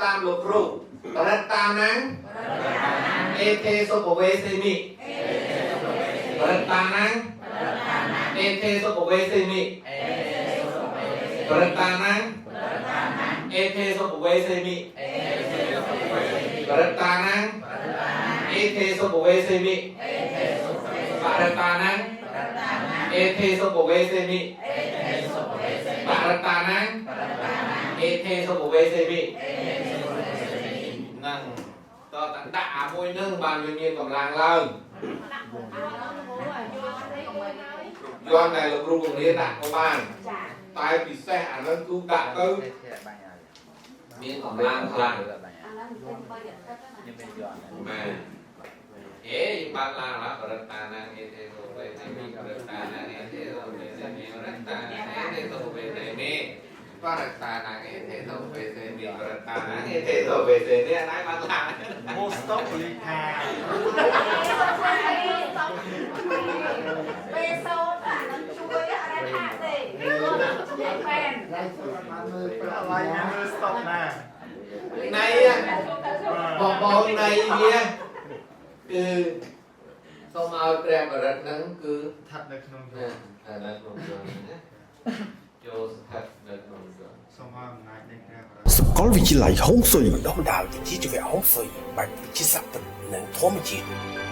តាមលោកគ្រូបរិត្តាណាំងអេធេសុពវេសេមិបរិត្តាណាំងអេធេសុពវេសេមិបរិត្តាណាំងអេធេសុពវេសេមិបរិត្តាណាំងអេធេសុពវេសេមិបរិត្តាណាំងអេធេសុពវេសេមិបរិត្តាណាំងអេធេសុពវេសេមិហ្នឹងតតដាក់អាមួយនឹងបានវាមានកម្លាំងឡើងយន់តែលោកគ្រូបង្រៀនដាក់ក៏បាន តែពិសេសអានឹងគឺដាក់ទៅមានកម្លាំងខ្លាំងមែនអេយើងបានឡើងឡាបរិតានាងអេទេសុវេទេមិបរិតានាងអេទេសុវេទេមិបរិតានាងអេទេសុវេទេមិបរិតានាងអេទេសុវេទេមិបរិតានាងអេទេសុវេទេមិអានេះបានឡើង មូស្តុកលីថា ពេលសូត្រអានឹងជួយអត់ថាទេនិយាយមែន បានមើលប្រាក់ឡៃមើលស្តុកណា ណៃបងបងណៃវាគឺសូមឲ្យព្រះបរិត្តហ្នឹងគឺ ស្ថិតនៅក្នុង ណាតែនៅក្នុងយន្តណាចូលស្ថិតនៅក្នុងយន្ត សូមឲ្យអំណាចនៃព្រះបរិ សាកលវិទ្យាល័យហុងស៊ុយ បណ្ដុះបណ្ដាលវិជ្ជាជីវៈហុងស៊ុយបែបវិទ្យាសាស្ត្រពិតនិងធម្មជាតិ។